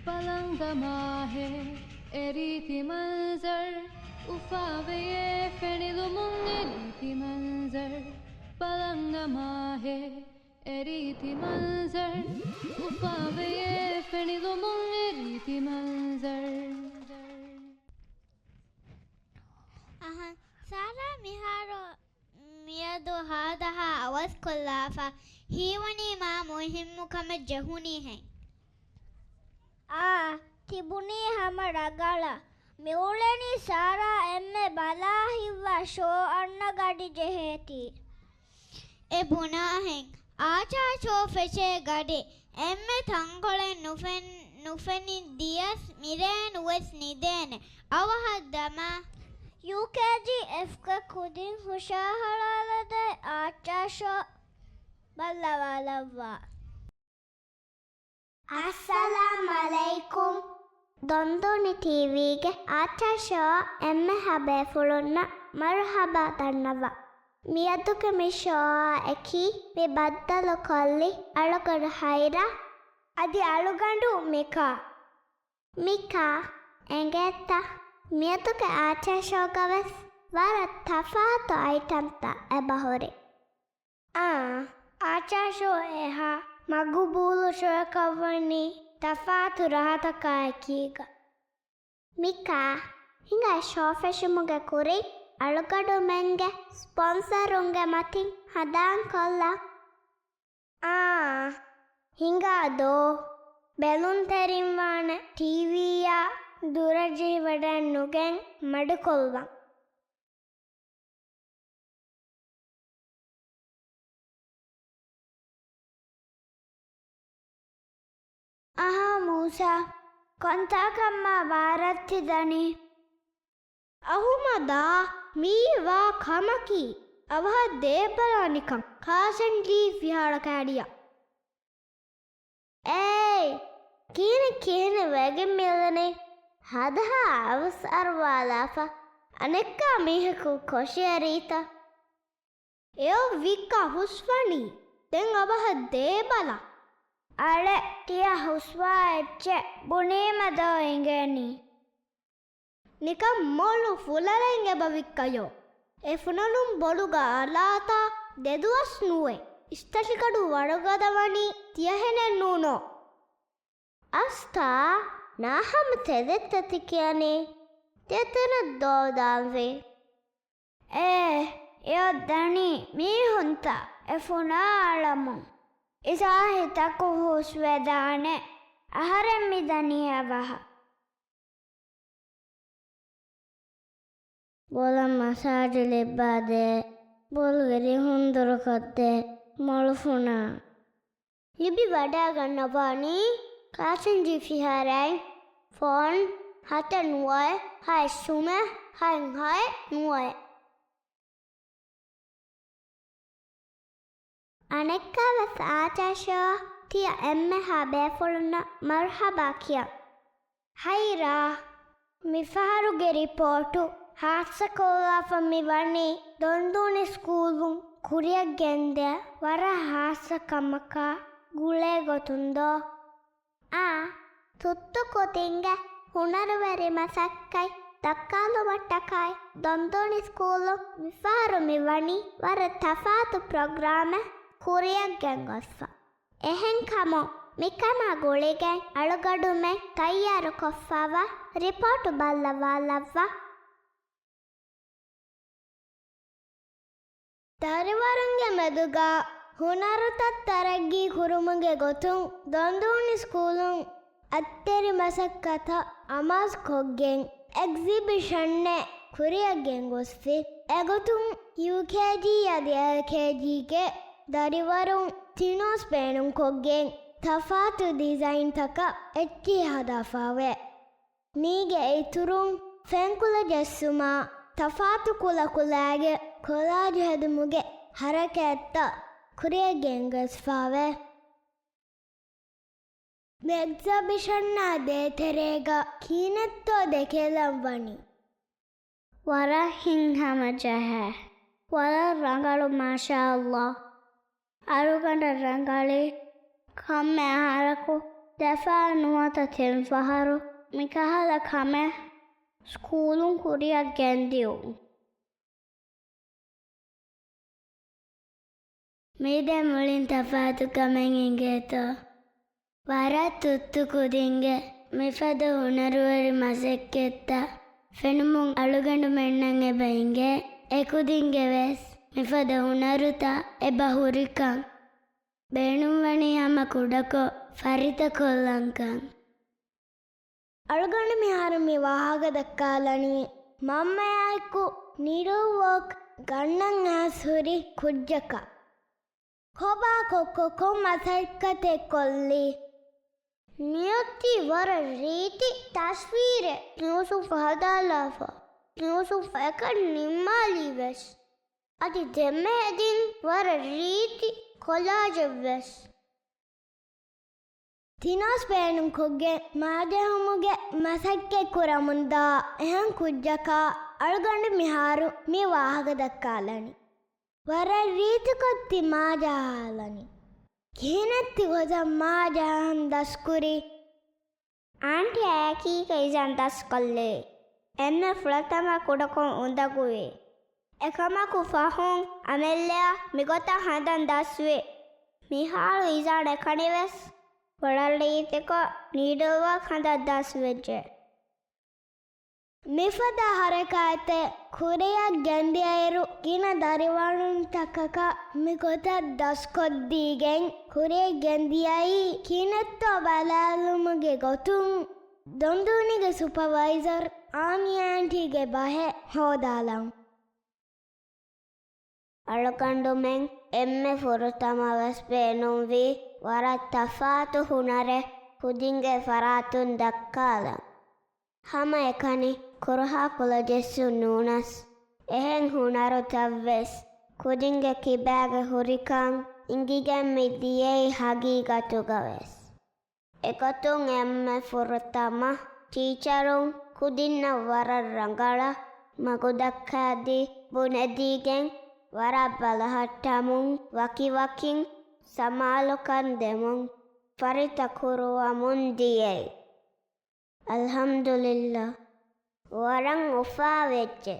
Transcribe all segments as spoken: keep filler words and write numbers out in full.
ބަލަން ގަމާހޭ އެ ރީތި މަންޒަރު، އުފާވެޔޭ ފެނިލުމުން އެ ރީތި މަންޒަރު. ބަލަން ގަމާހޭ އެ ރީތި މަންޒަރު، އުފާވެޔޭ ފެނިލުމުން އެ ރީތި މަންޒަރު. އަހަން، ސާރާ މިހާރު މިއަދު ހާދަހާ އަވަސްކޮށްލާފަ، ހީވަނީ މާ މުހިއްމު ކަމެއް ޖެހުނީހެން. އާ، ތިބުނީ ހަމަ ރަގަޅަށް. މިއުޅެނީ ސާރާ އެންމެ ބަލާ ހިތްވާ ޝޯ އަންނަ ގަޑި ޖެހޭތީ. އެ ބުނާހެން، އާޗާ ޝޯ ފެށޭ ގަޑި އެންމެ ތަންކޮޅެއް ނުފެން-، ނުފެނި ދިޔަސް މިރޭން ވެސް ނިދޭނެ. އަވަހަށް ދަމާ. ޔޫކޭޖީ އެފްގެ ކުދިން ހުށަހަޅާލަދޭ އާޗާ ޝޯ ބައްލަވާލައްވާ. އައްސަލާމް ޢަލައިކުމް. ދޮންދޫނި ޓީވީގެ އާޗާ ޝޯއަށް އެންމެހާ ބޭފުޅުންނަށް މަރުޙަބާ ދަންނަވަން. މިއަދުގެ މި ޝޯއާ އެކީ މި ބައްދަލުކޮށްލި އަޅުގަނޑު ހައިރާ އަދި އަޅުގަނޑު މިކާ. މިކާ، އެނގޭތަ؟ މިއަދުގެ އާޗާ ޝޯގަވެސް ވަރަށް ތަފާތު އައިޓަމްތައް އެބަހުރި. އާ، އާޗާ ޝޯ އެހާ މަގުބޫލު ޝޯއަކަށްވަނީ ތަފާތު ރަހަތަކާ އެކީގަ. މިކާ، ހިނގާ ޝޯ ފެށުމުގެ ކުރިން އަޅުގަޑުމެންގެ ސްޕޮންސަރުންގެ މަތިން ހަނދާން ކޮށްލަން. އާ، ހިނގާ ދޯ؟ ބެލުންތެރިން ވާނެ ޓީވީއާ ދުރަށް ޖެހިވަޑައެއް ނުގެން މަޑުކޮށްލަން. އަހާ މޫސާ، ކޮންތާކަށްމާ ބާރަށް ތި ދަނީ؟ އަހުމަދާ، މިއީ ވާ ކަމަކީ. އަވަހަށް ދޭބަލަ ނިކަން ކާސަންޖީ ފިހާރަ ކައިރިއަށް. އޭ، ކިހިނެއް ކިހިނެއް ވެގެން މިލަނީ؟ ހާދަހާ އަވަސް އަރުވާލާފަ، އަނެއްކާ މީހަކު ކޮށިއެރީތަ؟ އެއޮށް ވިއްކާ ހުސްވަނީ. ދެން އަވަހަށް ދޭބަލަ. އަޅެ، ތިޔަ ހުސްވާ އެއްޗެއް ބުނީމަ ދޯ އިނގޭނީ. ނިކަން މޮޅު ފުލަލައިން އެބަ ވިއްކަޔޯ. އެ ފުނަލުން ބޮލުގަ އަލާތާ ދެދުވަސް ނުވޭ. އިސްތަށިގަޑު ވަރުގަދަ ވަނީ ތިޔަހެނެއް ނޫނޯ. އަސްތާ، ނާހަމަ ތެދެއްތަ ތި ކިޔަނީ؟ ތިޔަ ތިނަށް ދޯ ދާންވީ؟ އޭ، އެއޮށް ދަނީ މީހުންތައް އެ ފުނާ އަޅަމުން. އިސާހިތަކު ހުސްވެދާނެ. އަހަރެން މި ދަނީ އަވަހަށް. ބޮލަށް މަސާޖު ލިއްބާދޭ، ބޮލުގެ ރިހުން ދުރުކޮށްދޭ، މޮޅު ފުނާ. ލިބި ވަޑައިގަންނަވާނީ ކާސަންޖީ ފިހާރައިން. ފޯން ހަތެއް ނުވައެއް ހައެއް ސުމެއް ހައެއް ހައެއް ނުވައެއް. އަނެއްކާވެސް އާޗާ ޝޯއަށް ތިޔަ އެންމެހާ ބޭފުޅުންނަށް މަރުޙަބާ ކިޔަން. ހައިރާ، މިފަހަރުގެ ރިޕޯޓު ހާއްސަކޮށްލާފަ މިވަނީ ދޮންދޫނި ސްކޫލުން ކުރިއަށް ގެންދިޔަ ވަރަށް ހާއްސަ ކަމަކާ ގުޅޭ ގޮތުން ދޯ؟ އާ، ތުއްތު ކުދިންގެ ހުނަރުވެރި މަސައްކަތް ދައްކާލުމަށްޓަކައި ދޮންދޫނި ސްކޫލުން މިފަހަރު މިވަނީ ވަރަށް ތަފާތު ޕްރޮގްރާމެއް ކުރިއަށް ގެންގޮސްފަ. އެހެންކަމުން މިކަމާ ގުޅިގެން އަޅުގަޑުމެން ތައްޔާރުކޮށްފައިވާ ރިޕޯޓު ބައްލަވާލައްވާ. ދަރިވަރުންގެ މެދުގަ ހުނަރުތައް ތަރައްގީ ކުރުމުގެ ގޮތުން ދޮންދޫނި ސްކޫލުން އަތްތެރި މަސައްކަތަށް އަމާޒުކޮށްގެން އެގްޒިބިޝަނެއް ކުރިއަށް ގެންގޮސްފި. އެގޮތުން ޔޫކޭޖީ އަދި އެލްކޭޖީގެ ދަރިވަރުން ތިނޯސް ބޭނުންކޮށްގެން ތަފާތު ޑިޒައިންތަކަށް އެއްޗިހި ހަދާފައިވޭ. މީގެ އިތުރުން ފެންކުލަ ޖެއްސުމާ، ތަފާތު ކުލަކުލައިގެ ކޮލާޖު ހެދުމުގެ ހަރަކާތްތައް ކުރިއަށް ގެންގޮސްފައިވޭ. މި އެގްޒިބިޝަނާ ދޭތެރޭގަ ކިހިނެއްތޯ ދެކެލަން ވަނީ؟ ވަރަށް ހިތްހަމަޖެހޭ. ވަރަށް ރަނގަޅު، މާޝާﷲ. އަޅުގަނޑަށް ރަނގަޅީ ކޮންމެ އަހަރަކު ދެފަހަރު ނުވަތަ ތިން ފަހަރު މިކަހަލަ ކަމެއް ސްކޫލުން ކުރިއަށް ގެންދިއުން. މީ ދެން މުޅިން ތަފާތު ކަމެއް އިނގޭތޯ. ވަރަށް ތުއްތު ކުދިންގެ މިފަދަ ހުނަރުވެރި މަސައްކަތްތައް ފެނުމުން އަޅުގަނޑުމެންނަށް އެބަ އިނގޭ އެކުދިންގެ ވެސް މިފަދަ ހުނަރުތައް އެބަ ހުރިކަން. ބޭނުންވަނީ ހަމަ ކުޑަކޮށް ފަރިތަކޮށްލަންކަން. އަޅުގަނޑު މިހާރު މި ވާހަކަ ދައްކާލަނީ މަންމަޔާއެކު ނީޑްލް ވޯކް ގަންނަން އައިސް ހުރި ކުއްޖަކަށް. ކޮބާ ކޮއްކޮ ކޮން މަސައްކަތެއް ކޮށްލީ؟ މިއޮތީ ވަރަށް ރީތި ތަސްވީރެއް. ޔޫސުފް ހަދާލާފަ. ޔޫސުފް އެކަން ނިންމާލީ ވެސް. އަދި ދެންމެ ހެދިން ވަރަށް ރީތި ކޮލާޖެއް ވެސް. ތިނާސް ބޭނުންކޮށްގެން މާޖަހުމުގެ މަސައްކަތް ކުރަމުންދާ އެހެން ކުއްޖަކާ އަޅުގަނޑު މިހާރު މި ވާހަކަ ދައްކާލަނީ. ވަރަށް ރީތިކޮށް ތި މާ ޖަހާލަނީ. ކިހިނެއް ތި ގޮތަށް މާ ޖަހަން ދަސްކުރީ؟ އާންޓީ އެކީގަ އިޒާން ދަސްކޮށްލީ. އެންމެ ފުރަތަމަ ކުޑަކޮށް އުނދަގޫވީ. އެކަމަކު ފަހުން އަމިއްލައަށް މިގޮތަށް ހަނދަން ދަސްވި. މިހާރު އިޒާން އެކަނިވެސް ވަރަށް ރީތިކޮށް ނީޑްލް ވޯކް ހަނދަން ދަސްވެއްޖެ. މިފަދަ ހަރަކާތެއް ކުރިއަށް ގެންދިޔައިރު، ގިނަ ދަރިވަރުންތަކަކަށް މިގޮތަށް ދަސްކޮށްދީގެން ކުރިއަށް ގެންދިޔައީ ކިހިނެއްތޯ ބަލާލުމުގެ ގޮތުން، ދޮންދޫނިގެ ސުޕަވައިޒަރ އާމި އާންޓީގެ ބަހެއް ހޯދާލަން. އަޅުގަނޑުމެން އެންމެ ފުރަތަމަވެސް ބޭނުންވީ ވަރަށް ތަފާތު ހުނަރެއް ކުދިންގެ ފަރާތުން ދައްކާލަން. ހަމައެކަނި ކުރަހާ ކޮލެޖެއްސުން ނޫނަސް، އެހެން ހުނަރުތައްވެސް ކުދިންގެ ކިބާގަ ހުރިކަން އިނގިގެން މި ދިޔައީ ހަގީގަތުގަވެސް. އެގޮތުން އެންމެ ފުރަތަމަ ޓީޗަރުން ކުދިންނަށް ވަރަށް ރަނގަޅަށް މަގުދައްކާދީ، ބުނެދީގެން ވަރަށް ބަލަހައްޓަމުން، ވަކިވަކިން ސަމާލުކަން ދެމުން، ފަރިތަ ކުރުވަމުން ދިޔައީ. އަލްޙަމްދުލިއްލާ، ވަރަށް އުފާވެއްޖެ.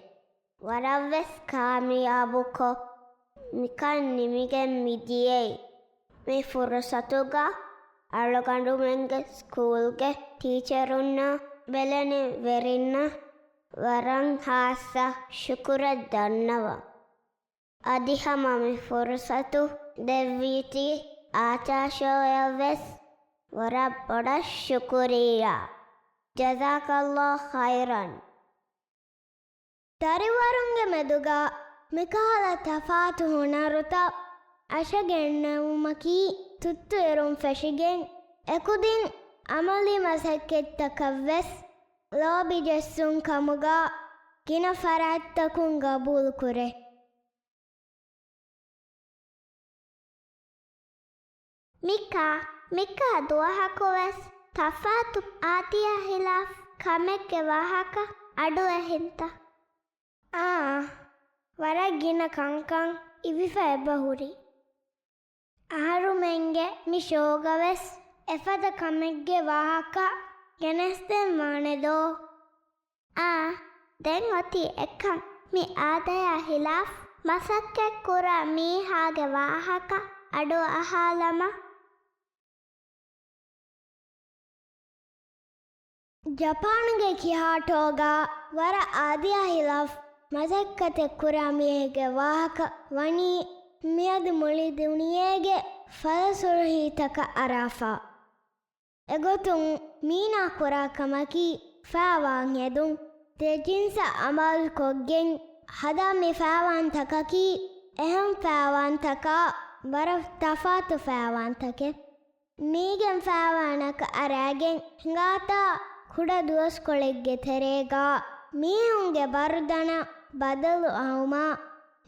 ވަރަށްވެސް ކާމިޔާބުކޮށް، މިކަން ނިމިގެން މިދިޔައީ. މި ފުރުސަތުގަ އަޅުގަނޑުމެންގެ ސްކޫލްގެ ޓީޗަރުންނާ ބެލެނިވެރިންނަށް ވަރަށް ހާއްސަ ޝުކުރެއް ދަންނަވަން. އަދި ހަމަ މި ފުރުސަތު ދެއްވީތީ އާޗާ ޝޯއަށްވެސް ވަރަށް ބޮޑަށް ޝުކުރިއްޔާ. ޖަޒާކަﷲ ޚައިރަން. ދަރިވަރުންގެ މެދުގަ މިކަހަލަ ތަފާތު ހުނަރުތައް އަށަގެންނެވުމަކީ، ތުއްތުއިރުން ފެށިގެން އެކުދިން އަމަލީ މަސައްކަތްތަކަށްވެސް ލޯބި ޖެއްސުން ކަމުގަ ގިނަ ފަރާތްތަކުން ގަބޫލުކުރޭ. މިކާ، މިކާ ދުވަހަކުވެސް ތަފާތު އާދަޔާ ހިލާފް ކަމެއްގެ ވާހަކަ އަޑުއެހިންތަ؟ އާ، ވަރަށް ގިނަ ކަންކަން އިވިފަ އެބަހުރި. އަހަރުމެންގެ މި ޝޯގަވެސް އެފަދަ ކަމެއްގެ ވާހަކަ ގެނެސްދެން ވާނެދޯ؟ އާ، ދެން އޮތީ އެކަން. މި އާދަޔާ ހިލާފް މަސައްކަތްކުރާ މީހާގެ ވާހަކަ އަޑުއަހާލަމާ. ޖަޕާނުގެ ކިހާޓޯގަ ވަރަށް އާދަޔާ ހިލާފް މަސައްކަތެއް ކުރާ މީހެއްގެ ވާހަކަ ވަނީ މިއަދު މުޅި ދުނިޔޭގެ ފަލަސުރުހީތަކަށް އަރާފަ. އެގޮތުން މީނާ ކުރާ ކަމަކީ ފައިވާން ހެދުން. ދެ ޖިންސަށް އަމާޒުކޮށްގެން ހަދާ މި ފައިވާންތަކަކީ އެހެން ފައިވާންތަކާ ވަރަށް ތަފާތު ފައިވާންތަކެއް. މީގެން ފައިވާނަކަށް އަރާގެން ހިނގާތާ ކުޑަ ދުވަސްކޮޅެއްގެ ތެރޭގަ މީހުންގެ ބަރުދަނަ ބަދަލު އައުމާ،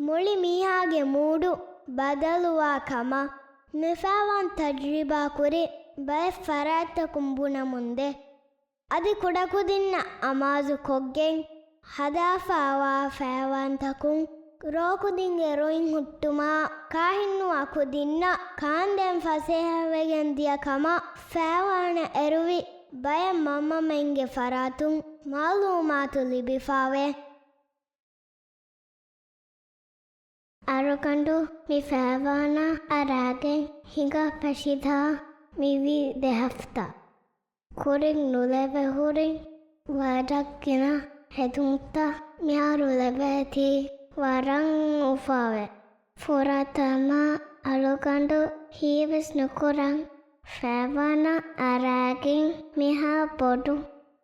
މުޅި މީހާގެ މޫޑު ބަދަލުވާ ކަމަށް މި ފައިވާން ތަޖްރިބާ ކުރި ބައެއް ފަރާތްތަކުން ބުނަމުންދޭ. އަދި ކުޑަކުދިންނަށް އަމާޒުކޮށްގެން ހަދާފައިވާ ފައިވާންތަކުން ރޯކުދިންގެ ރުއިން ހުއްޓުމާ، ކާހިންނުވާ ކުދިންނަށް ކާންދޭން ފަސޭހަވެގެން ދިޔަ ކަމަށް ފައިވާނަ އެރުވި ބައެއް މަންމަމެންގެ ފަރާތުން މައުލޫމާތު ލިބިފަވޭ. އަޅުގަނޑު މި ފައިވާނާ އަރާގެން ހިނގާ ފެށިދާ މިވީ ދެ ހަފްތާ. ކުރިން ނުލެވޭ ހުރިން ވަރަށް ގިނަ ހެދުންތައް މިހާރު ލެވޭތީ ވަރަށް އުފާވޭ. ފުރަތަމަ އަޅުގަނޑު ހީވެސް ނުކުރަން ފައިވާނާ އަރާގެން މިހާ ބޮޑު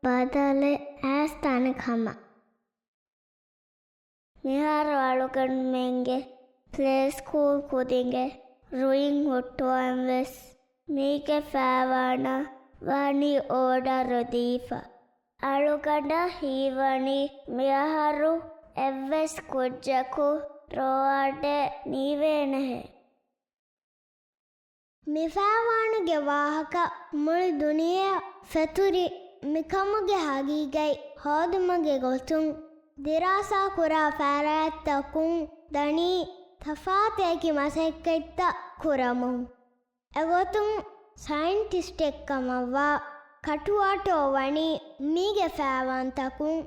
ބަދަލެއް އައިސްދާނެ ކަމަށް. މިހާރު އަޅުގަނޑުމެންގެ ޕްލޭ ސްކޫލް ކުދިންގެ ރުއިން ހުއްޓުވަން ވެސް މީގެ ފައިވާނާ ވަނީ އޯޑަރު ދީފަ. އަޅުގަނޑަށް ހީވަނީ މިއަހަރު އެއްވެސް ކުއްޖަކު ރޯއަޑެއް ނީވޭނެހެން. މި ފައިވާނުގެ ވާހަކަ މުޅި ދުނިޔެއަށް ފެތުރި މިކަމުގެ ހަގީގަތް ހޯދުމުގެ ގޮތުން ދިރާސާ ކުރާ ފަރާތްތަކުން ދަނީ ތަފާތު އެކި މަސައްކަތްތައް ކުރަމުން. އެގޮތުން ސައިންޓިސްޓެއްކަމަށްވާ ކަޓުވާޓޯ ވަނީ މީގެ ފައިވާންތަކުން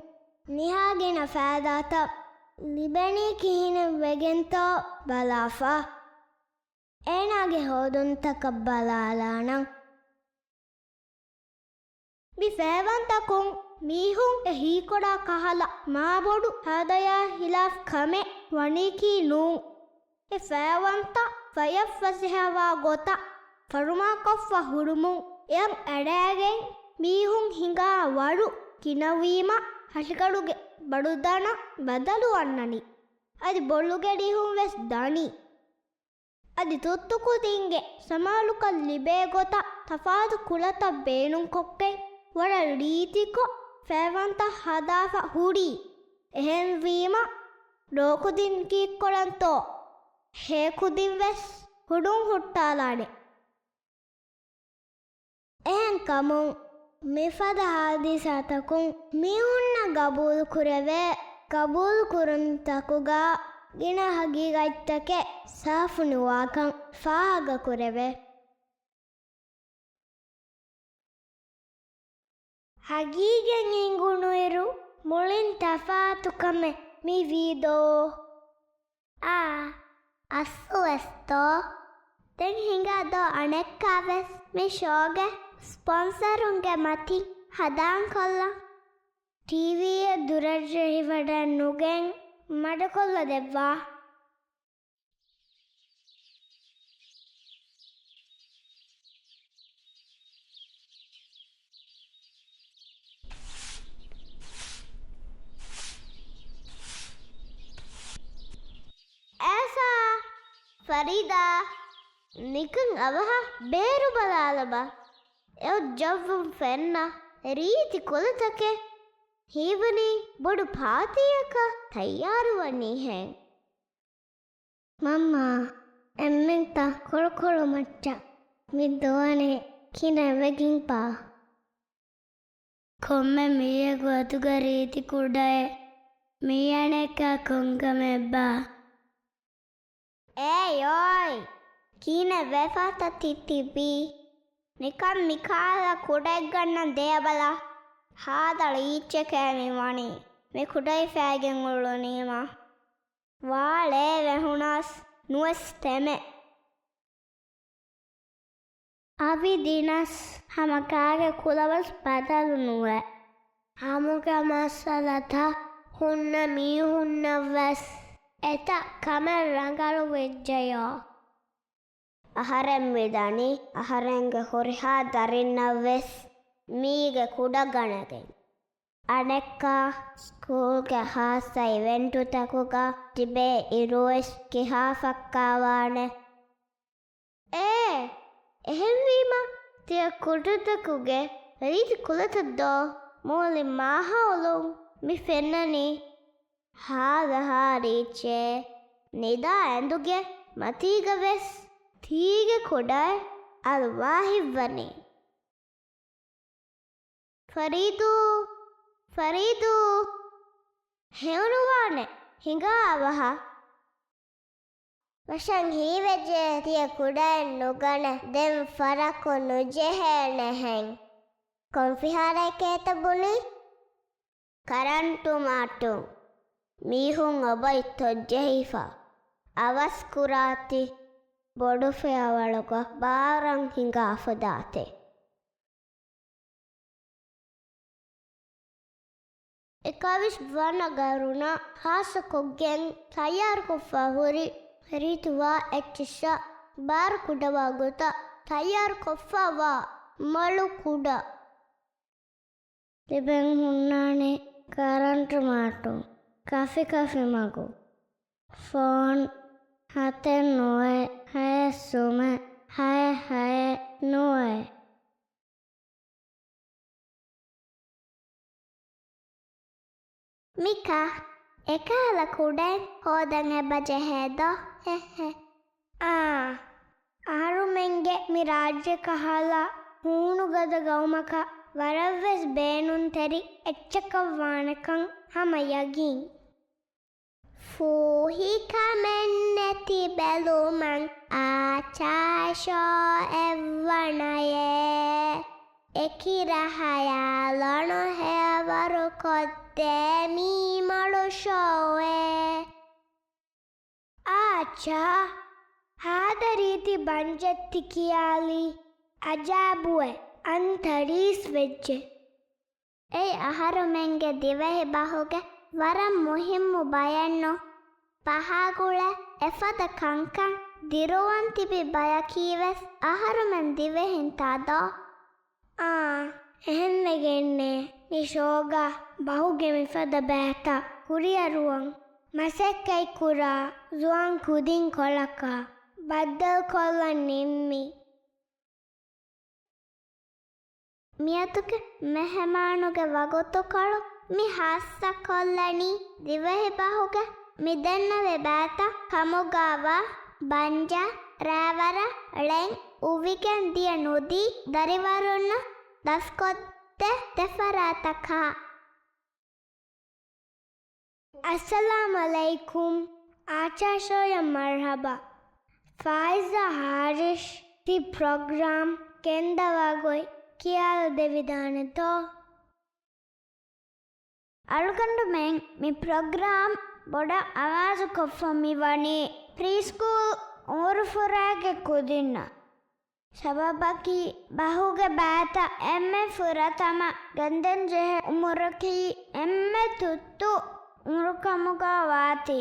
މިހާ ގިނަ ފައިދާތައް ލިބެނީ ކިހިނެއް ވެގެންތޯ ބަލާފަ. އޭނާގެ ހޯދުންތަކަށް ބަލާލާނަން. މި ފައިވާންތަކުން މީހުން އެ ހީކޮޅާ ކަހަލަ މާބޮޑު ހާދަޔާ ހިލާފް ކަމެއް ވަނީކީ ނޫން. އެ ފައިވާންތައް ފަޔަށް ފަސޭހަވާ ގޮތަށް ފަރުމާކޮށްފަ ހުރުމުން އެއަށް އަރާގެން މީހުން ހިނގާ ވަރު ގިނަވީމަ ހަށިގަނޑުގެ ބަޑުދަނޑަށް ބަދަލު ވަންނަނީ. އަދި ބޮލުގެ ރިހުން ވެސް ދަނީ. އަދި ތުއްތު ކުދިންގެ ސަމާލުކަން ލިބޭ ގޮތަށް ތަފާތު ކުލަތައް ބޭނުންކޮށްގެން ވަރަށް ރީތިކޮށް ފައިވާންތައް ހަދާފަ ހުރީ. އެހެންވީމަ ރޯކުދިން ކީއްކުރަންތޯ؟ ހޭކުދިން ވެސް ހުޑުން ހުއްޓާލާނެ. އެހެންކަމުން، މިފަދަ ހާދިސާތަކުން މީހުންނަށް ގަބޫލުކުރެވޭ ގަބޫލުކުރުންތަކުގަ ގިނަ ހަގީގަތްތަކެއް ސާފުނުވާކަން ފާހަގަކުރެވޭ. ހަގީގަތް އެނގުނުއިރު މުޅިން ތަފާތު ކަމެއް މިވީދޯ؟ އާ، އަސްލުވެސްތޯ؟ ދެން ހިނގާދޯ އަނެއްކާވެސް މި ޝޯގެ ސްޕޮންސަރުންގެ މަތިން ހަދާންކޮށްލަން. ޓީވީއެއް ދުރަށް ޖެހިވަޑައެއް ނުގެން މަޑުކޮށްލަ ދެއްވާ. އޭސާ، ފަރީދާ، ނިކަން އަވަހަށް ބޭރު ބަލާލަބަ. އެއޮތް ޖައްވުން ފެންނަ ރީތި ކުލަތަކެއް ހީވަނީ ބޮޑު ޕާޓީއަކަށް ތައްޔާރުވަނީހެން. މަންމާ، އެންމެންތައް ކޮޅުކޮޅު މައްޗަށް މި ދުވަނީ ކިހިނެއް ވެގެންބާ؟ ކޮންމެ މީހަކު އަތުގަ ރީތި ކުޑައެއް. މީ އަނެއްކާ ކޮންކަމެއްބާ؟ އޭ ޔޯއި! ކިހިނެއް ވެފަތަ ތި ތިބީ؟ ނިކަން މިކާލަ ކުޑައެއްގަންނަން ދޭބަލަ. ހާދަ ޅީއްޗެކޭ މި ވަނީ. މި ކުޑައިފައިގެން އުޅުނީމަ. ވާޅޭ ވެހުނަސް ނުވެސް ތެމެ. އަވި ދިނަސް ހަމަ ކާގެ ކުލަވެސް ބަދަލު ނުވޭ. ހަމުގެ މައްސަލަތައް ހުންނަ މީހުންނަށްވެސް އެތައް ކަމެއް ރަނގަޅު ވެއްޖެޔޯ. އަހަރެން މިދަނީ އަހަރެންގެ ހުރިހާ ދަރިންނަށްވެސް މީގެ ކުޑަ ގަނެގެން. އަނެއްކާ ސްކޫލްގެ ހާއްސަ އިވެންޓުތަކުގަ ތިބޭ އިރުވެސް ކިހާ ފައްކާވާނެ. އޭ، އެހެންވީމަ ތިޔަ ކުޑަތަކުގެ ރީތި ކުލަތައްދޯ މުޅި މާހައުލުން މި ފެންނަނީ. ހާދަހާ ރީއްޗޭ، ނިދާ އެނދުގެ މަތީގަވެސް ތީގެ ކުޑައެއް އަޅުވާހިތްވަނީ. ފަރީދޫ! ފަރީދޫ! ހެޔޮނުވާނެ ހިނގާ އަވަހަށް މަށަށް ހީވެއްޖެ ތިޔަ ކުޑައެއް ނުގަނެ، ދެން ފަރަކު ނުޖެހޭނެހެން. ކޮން ފިހާރައެކޭތަ ބުނީ؟ ކަރަންޓު މާޓުން. މީހުން އޮބައި ތޮއްޖެހިފަ. އަވަސް ކުރާތި ބޮޑު ފިޔަވަޅުގަ ބާރަށް ހިނގާފަ ދާތެ. އެކާވީސް ވަނަ ގަރުނަ ހާއްސަކޮށްގެން ތައްޔާރުކޮށްފަ ހުރި ރީތިވާ އެއްޗިއްސަށް ބާރު ކުޑަވާ ގޮތަށް ތައްޔާރުކޮށްފަ ވާ މަޅު ކުޑަ. ތިބެން ހުންނާނެ ކަރަންޓު މާޓުން، ކަފިކަފި މަގު، ފޯން ހަތެއް ނުވައެއް ހައެއް ސުމެއް ހައެއް ހައެއް ނުވައެއް. މިކާ، އެކަހަލަ ކުޑައެއް ހޯދަން އެބަ ޖެހޭ ދޯ؟ ހެހެ. އާ، އަހަރުމެންގެ މި ރާއްޖެ ކަހަލަ ހޫނުގަދަ ގައުމަކަށް ވަރަށްވެސް ބޭނުންތެރި އެއްޗަކަށް ވާނެކަން ހަމަ ޔަގީން. ފޫހިކަމެއްނެތި ބެލުމަށް އާޗާ ޝޯ އެއްވަނަޔޭ. އެކިރަ ހަޔާލަނު ހެޔޮވަރު ކޮށްދޭ މީ މޮޅު ޝޯއެއް. އާޗާ، ހާދަ ރީތި ބަންޖެއް ތި ކިޔާލީ. އަޖާބުވެ، އަންތަރީސް ވެއްޖެ. އެއީ އަހަރުމެންގެ ދިވެހި ބަހުގެ ވަރަށް މުހިއްމު ބަޔެއްނު. ބަހާގުޅޭ އެފަދަ ކަންކަން ދިރުވަން ތިބި ބަޔަކީވެސް އަހަރުމެން ދިވެހިންތާ ދޯ؟ އާ، އެހެންވެގެންނޭ މި ޝޯގަ ބަހުގެ މިފަދަ ބައިތައް ކުރިއަރުވަން މަސައްކަތްކުރާ ޒުވާން ކުދިން ކޮޅަކާ ބައްދަލުކޮށްލަން ނިންމީ. މިއަދުގެ މެހެމާނުގެ ވަގުތުކޮޅު މި ހާއްސަކޮށްލަނީ ދިވެހިބަހުގެ މިދެންނެވި ބައިތައް ކަމުގައިވާ ބަންޖާ، ރައިވަރަށް ޅެން އުވިގެން ދިޔަ ނުދީ ދަރިވަރުންނަށް ދަސްކޮށްދޭ ދެފަރާތަކާ. އައްސަލާމް އަލައިކުމް. އާޗާ ޝޯއަށް މަރުޙަބާ. ފާއިޒާ ހާރިޝް ތި ޕްރޮގްރާމް ގެންދަވާ ގޮތް ކިޔާލަދެވިދާނެތޯ؟ އަޅުގަނޑުމެން މި ޕްރޮގްރާމް ބޮޑަށް އަވާޒުކޮށްފަ މިވަނީ ޕްރީސްކޫލް އުމުރުފުރާގެ ކުދިންނަށް. ސަބަބަކީ، ބަހުގެ ބައިތައް އެންމެ ފުރަތަމަ ގެންދަން ޖެހޭ އުމުރަކީ އެންމެ ތުއްތު އުމުރުކަމުގަ ވާތީ.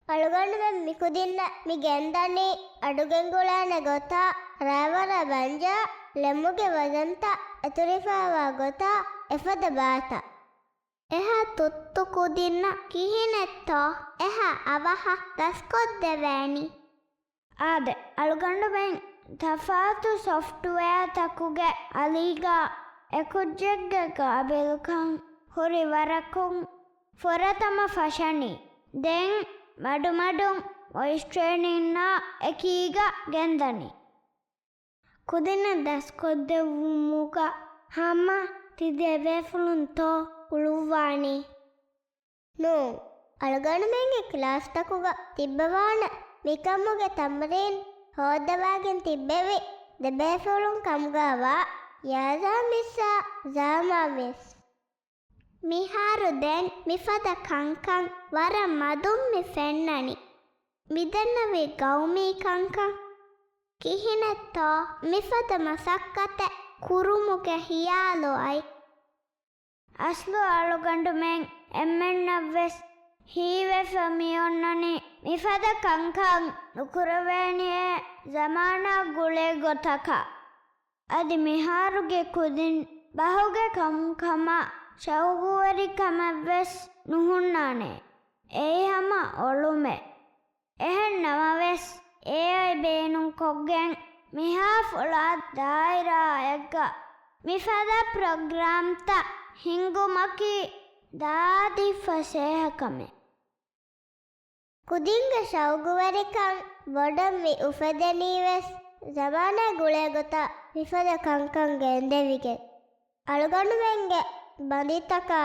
އަޅުގަނޑުމެން މިކުދިންނަށް މި ގެންދަނީ އަޑުގެންގުޅޭނެ ގޮތާ، ރައިވަރަށް ބަންޖާ، ޅެމުގެ ވަޒަންތައް އެތުރިފައިވާ ގޮތާ އެފަދަ ބައިތައް. އެހާ ތުއްތު ކުދިންނަށް ކިހިނެއްތޯ އެހާ އަވަހަށް ދަސްކޮށްދެވޭނީ؟ އާދެ، އަޅުގަނޑުމެން ތަފާތު ސޮފްޓްވެއާތަކުގެ އަލީގަ އެކުއްޖެއްގެ ގާބިލްކަން ހުރި ވަރަކުން ފުރަތަމަ ފަށަނީ. ދެން މަޑުމަޑުން ވޮއިސް ޓްރޭނިންއާ އެކީގަ ގެންދަނީ. ކުދިންނަށް ދަސްކޮށްދެއްވުމުގަ ހަމަ ތި ދެބޭފުޅުންތޯ އުޅުއްވާނީ؟ ނޫން. އަޅުގަނޑުމެންގެ ކްލާސްތަކުގަ ތިއްބަވާނެ މިކަމުގެ ތަމްރީން ހޯއްދަވާގެން ތިއްބެވި ދެބޭފުޅުން ކަމުގައިވާ ޔާޒާ މިސްއާ ޒާމާ މިސް. މިހާރު ދެން މިފަދަ ކަންކަން ވަރަށް މަދުން މި ފެންނަނީ. މިދެންނެވި ގައުމީ ކަންކަން ކިހިނެއްތޯ މިފަދަ މަސައްކަތެއް ކުރުމުގެ ހިޔާލު އައި. އަސްލު އަޅުގަނޑުމެން އެންމެންނަށްވެސް ހީވެފަ މިއޮންނަނީ މިފަދަ ކަންކަން ނުކުރެވޭނެޔޭ ޒަމާނާ ގުޅޭ ގޮތަކަށް. އަދި މިހާރުގެ ކުދިން ބަހުގެ ކަމުން ކަމަށް ޝައުގުވެރިކަމެއްވެސް ނުހުންނާނެ. އެއީ ހަމަ އޮޅުމެއް. އެހެން ނަމަވެސް، އޭއައި ބޭނުންކޮށްގެން މިހާ ފުޅާ ދާއިރާއެއްގަ މިފަދަ ޕްރޮގްރާމްތައް ހިންގުމަކީ ދާދި ފަސޭހަ ކަމެއް. ކުދިންގެ ޝައުގުވެރިކަން ބޮޑަށް މި އުފެދެނީވެސް، ޒަމާނާ ގުޅޭ ގޮތަށް މިފަދަ ކަންކަން ގެންދެވިގެން. އަޅުގަނޑުމެންގެ ބަނދިތަކާ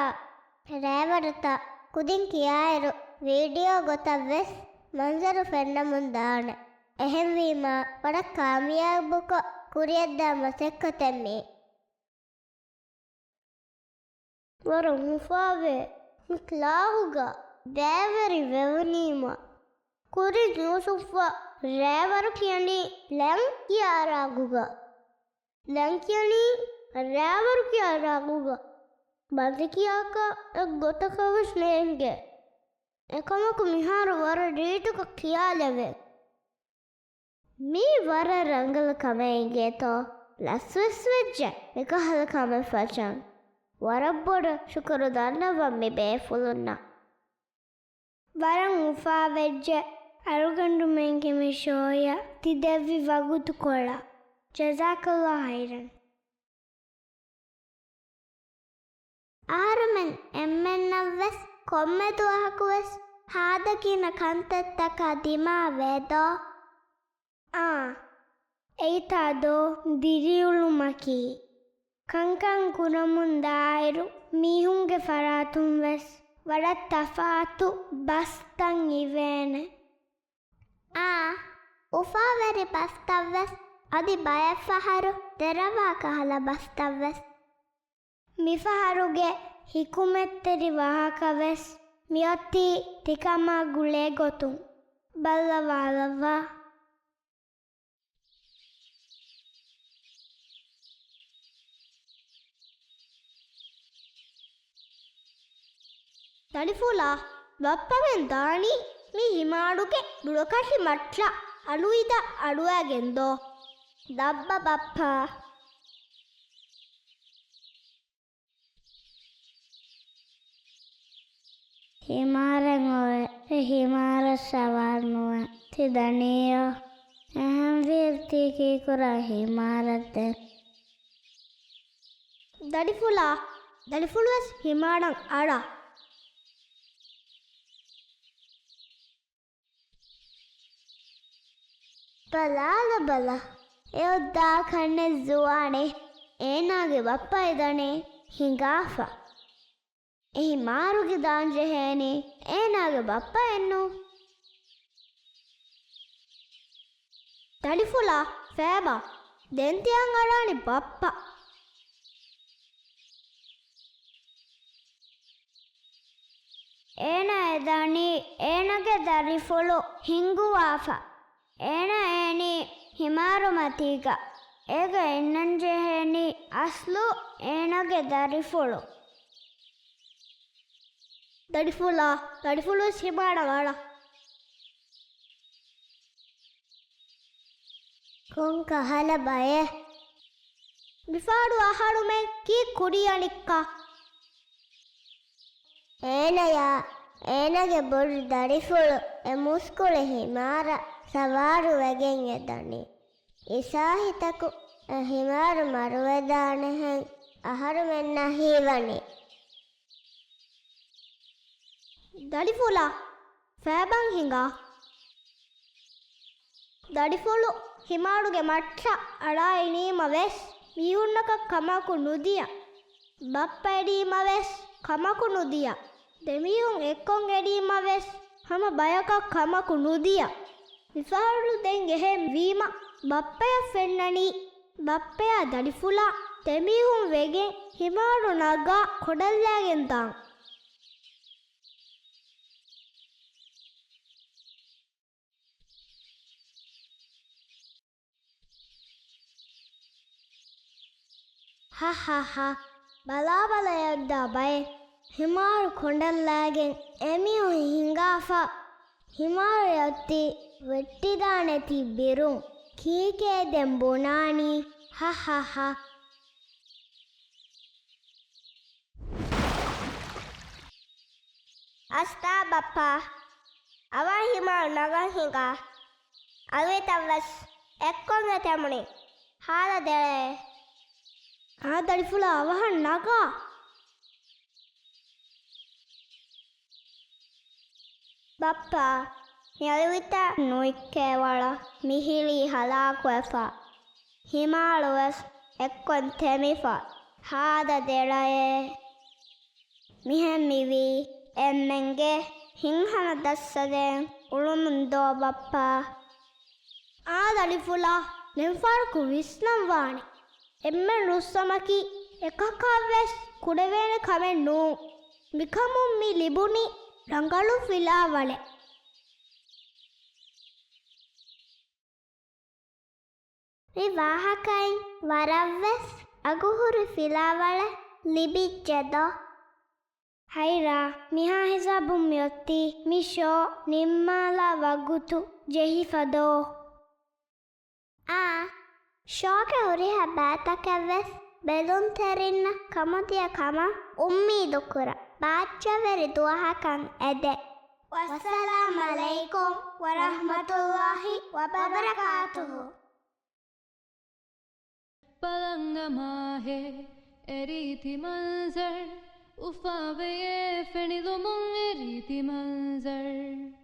ރައިވަރުތައް ކުދިން ކިޔާއިރު، ވީޑިއޯ ގޮތަށްވެސް މަންޒަރު ފެންނަމުން ދާނެ. އެހެންވީމާ، ވަރަށް ކާމިޔާބުކޮށް ކުރިއަށްދާ މަސައްކަތެއް މީ. ވަރަށް އުފާވޭ. މި ކްލާހުގަ ބައިވެރި ވެވުނީމަ، ކުރިން އުސުއްފަ ރޭވަރު ކިޔަނީ ޅަން ކިޔާ ރާގުގަ. ޅަން ކިޔަނީ ރޭވަރު ކިޔާ ރާގުގަ. ބަނދެ ކިޔާކަށް އެއްގޮތަކަށް ވެސް ނޭނގެ. އެކަމަކު މިހާރު ވަރަށް ރީތިކޮށް ކިޔާލެވޭ. މީ ވަރަށް ރަނގަޅު ކަމެއް އިނގޭތޯ. ލަސްވެސް ވެއްޖެ މިކަހަލަ ކަމެއް ފަށަން. ވަރަށް ބޮޑަށް ޝުކުރު ދަންނަވަން މި ބޭފުޅުންނަށް. ވަރަށް އުފާވެއްޖެ އަޅުގަނޑުމެންގެ މި ޝޯއަށް ތި ދެއްވި ވަގުތުކޮޅަށް. ޖަޒާކަﷲ ޚައިރަން. އަހަރުމެން އެންމެންނަށްވެސް ކޮންމެ ދުވަހަކުވެސް ހާދަ ގިނަ ކަންތައްތަކާ ދިމާވޭދޯ؟ އާ، އެއީތާދޯ ދިރިއުޅުމަކީ. ކަންކަން ކުރަމުން ދާއިރު މީހުންގެ ފަރާތުންވެސް ވަރަށް ތަފާތު ބަސްތައް އިވޭނެ. އާ، އުފާވެރި ބަސްތައްވެސް އަދި ބައެއްފަހަރު ދެރަވާ ކަހަލަ ބަސްތައްވެސް. މިފަހަރުގެ ޙިކުމަތްތެރި ވާހަކަވެސް މިއޮތީ ތިކަމާ ގުޅޭ ގޮތުން. ބައްލަވާލައްވާ. ދަރިފުޅާ، ބައްޕަމެން ދާނީ މި ހިމާރުގެ ދުޅަކަށި މައްޗަށް އަޑުއިދާ އަޑުއައިގެންދޯ؟ ދައްބަ ބައްޕާ. ހިމާރެއް އޮވޭ. އެ ހިމާރަށް ސަވާރު ނުވޭ. ތި ދަނީޔޯ؟ އެހެންވީއިރު ތީ ކީކުރާ ހިމާރަށް ދެން؟ ދަރިފުޅާ، ދަރިފުޅުވެސް ހިމާރަށް އަޅާ. ބަލާލަބަލަ، އެ އޮއްދާ ކަންނެއް ޒުވާނެއް. އޭނާގެ ބައްޕަ އެ ދަނީ ހިނގާފަ. އެ ހިމާރުގެ ދާން ޖެހޭނީ އޭނާގެ ބައްޕައެއްނު. ދަރިފުޅާ، ފޭބާ، ދެން ތިޔަން އަރާނީ ބައްޕަ. އޭނާ އެ ދަނީ އޭނާގެ ދަރިފުޅު ހިނގުވާފަ. އޭނާ އޭނީ ހިމާރުމަތީގަ. އޭގަ އިންނަން ޖެހޭނީ އަސްލު އޭނާގެ ދަރިފުޅު. ދަރިފުޅާ، ދަރިފުޅުވެސް ހިމާރަށް އަޅާ. ކޮން ކަހަލަ ބައެއް؟ މިފަހަރު އަހަރުމެން ކީއް ކުރިއަނިއްކާ؟ އޭނަޔާ އޭނަގެ ބޮޑު ދަރިފުޅު އެ މުސްކުޅި ހިމާރަށް ސަވާރު ވެގެން އެ ދަނީ. އިސާހިތަކު އެ ހިމާރު މަރުވެދާނެހެން އަހަރުމެންނަށް ހީވަނީ. ދަރިފުޅާ، ފޭބާ ހިނގާ. ދަރިފުޅު ހިމާރުގެ މައްޗަށް އަޅާ އިނީމަވެސް މީހުންނަކަށް ކަމަކު ނުދިޔަ. ބައްޕަ އެރީމަވެސް ކަމަކު ނުދިޔަ. ދެމީހުން އެއްކޮށް އެރީމަވެސް ހަމަ ބަޔަކަށް ކަމަކު ނުދިޔަ. މިފަހަރު ދެން އެހެން ވީމަ ބައްޕަޔަށް ފެންނަނީ، ބައްޕަޔާ ދަރިފުޅާ ދެމީހުން ވެގެން ހިމާރު ނަގާ ކޮނޑަށްލައިގެން ދާން. ހަހަހަ. ބަލާބަލަ އެއޮއްދާ ބައެއް. ހިމާރު ކޮނޑަށްލައިގެން އެމީހުން ހިނގާފަ. ހިމާރު އޮތީ ވެއްޓިދާނެތީ ބިރުން. ކީކޭ ދެން ބުނާނީ؟ ހަހަހަ. އަސްތާ ބައްޕާ، އަވަހަށް ހިމާރު ނަގަން ހިނގާ. އަޅުވެތަށް ވެސް އެއްކޮށް އެ ތެމުނީ. ހާލަ ދެޅައޭ. އާ ދަރިފުޅާ އަވަހަށް ނަގާ. ބައްޕާ، މި އަޅުވެތަށް ނުވިއްކޭ ވަޅަށް މިހިރީ ހަލާކުވެފަ. ހިމާރު ވެސް އެއްކޮށް ތެމިފަ. ހާދަ ދެޅައޭ. މިހެން މިވީ އެންމެންގެ ހިތްހަމަ ދައްސަދޭން. އުޅުމުން ދޯ ބައްޕާ. އާ ދަރިފުޅާ، ދެންފަހަރަކު ވިސްނަން ވާނެ. އެންމެން ރުއްސަމަކީ އެކަކަށްވެސް ކުޑަވޭނެ ކަމެއް ނޫން. މިކަމުން މި ލިބުނީ ރަނގަޅު ފިލާވަޅެއް. މި ވާހަކައިން ވަރަށްވެސް އަގުހުރި ފިލާވަޅެއް ލިބިއްޖެ ދޯ؟ ހައިރާ، މިހާ ހިސާބުން މިއޮތީ މި ޝޯ ނިންމާލާ ވަގުތު ޖެހިފަ ދޯ؟ އާ، ޝޯގެ ހުރިހާ ބައިތަކެއްވެސް ބެލުންތެރިންނަށް ކަމުދިޔަ ކަމަށް އުއްމީދުކުރަން. ބާއްޖަވެރި ދުވަހަކަށް އެދެން. ވައްސަލާމް ޢަލައިކުމް ވަރަޙްމަތުﷲ ވަބަރަކާތުހު. ބަލަން މާހޭ އެ ރީތި މަންޒަރު، އުފާވެޔޭ ފެނިލުމުން އެ ރީތި މަންޒަރު.